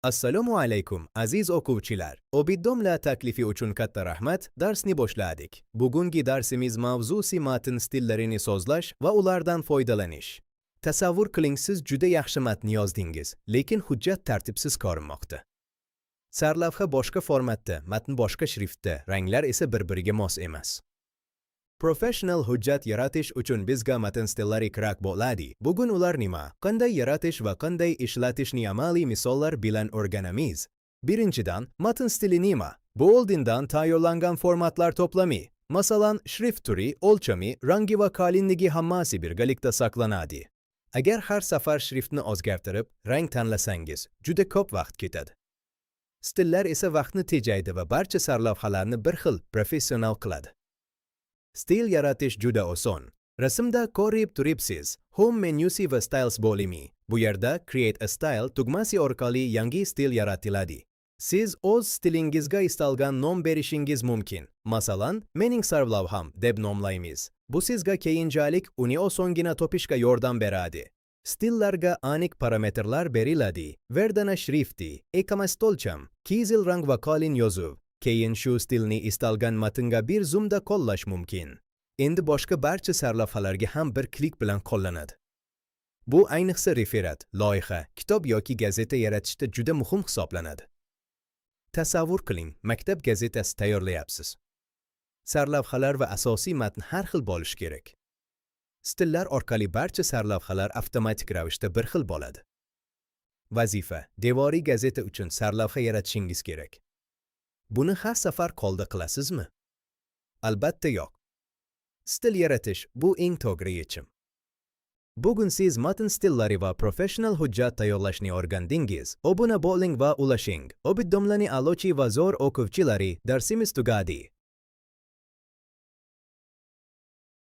Assalomu alaykum, aziz o'quvchilar. Obid domla taklifi uchun katta rahmat, darsni boshladik. Bugungi darsimiz mavzusi matn stillarini sozlash va ulardan foydalanish. Tasavvur qiling, siz juda yaxshi matn yozdingiz, lekin hujjat tartibsiz ko'rinmoqda. Sarlavha boshqa formatda, matn boshqa shriftda, ranglar esa bir-biriga mos emas. Professional hujjat yaratish uchun bizga matn stillari kerak bo'ladi. Bugun ular nima, qanday yaratish va qanday ishlatishni amaliy misollar bilan o'rganamiz. Birinchidan, matn stili nima? Bu oldindan tayyorlangan formatlar to'plami. Masalan, shrift turi, o'lchami, rangi va qalinligi hammasi birgalikda saqlanadi. Agar har safar shriftni o'zgartirib, rang tanlasangiz, juda ko'p vaqt ketadi. Stillar esa vaqtni tejaydi va barcha sarlavhalarni bir xil professional qiladi. Stil yaratish juda oson. Rasmda ko'rib turibsiz, Home menyusi va Styles bo'limi. Bu yerda Create a Style tugmasi orqali yangi stil yaratiladi. Siz o'z stilingizga istalgan nom berishingiz mumkin. Masalan, "Mening sarlavham" deb nomlaymiz. Bu sizga keyinchalik uni osongina topishga yordam beradi. Stillarga aniq parametrlar beriladi. Verdana shrifti, o'lcham, qizil rang va qalin yozuv. Keyin shu stilni istalgan matnga bir zumda qo'llash mumkin. Endi boshqa barcha sarlavhalarga ham bir klik bilan qo'llanadi. Bu ayniqsa referat, loyiha, kitob yoki gazeta yaratishda juda muhim hisoblanadi. Tasavvur qiling, maktab gazetasi tayyorlayapsiz. Sarlavhalar va asosiy matn har xil bo'lishi kerak. Stillar orqali barcha sarlavhalar avtomatik ravishda bir xil bo'ladi. Vazifa: devoriy gazeta uchun sarlavha yaratishingiz kerak. Buni har safar qo'lda qilasizmi? Albatta yo'q. Stil yaratish bu eng to'g'ri yechim. Bugun siz matn stillari va professional hujjat tayyorlashni o'rgandingiz. Obuna bo'ling va ulashing. Obid domlani a'lochi va zo'r o'quvchilari, darsimiz tugadi.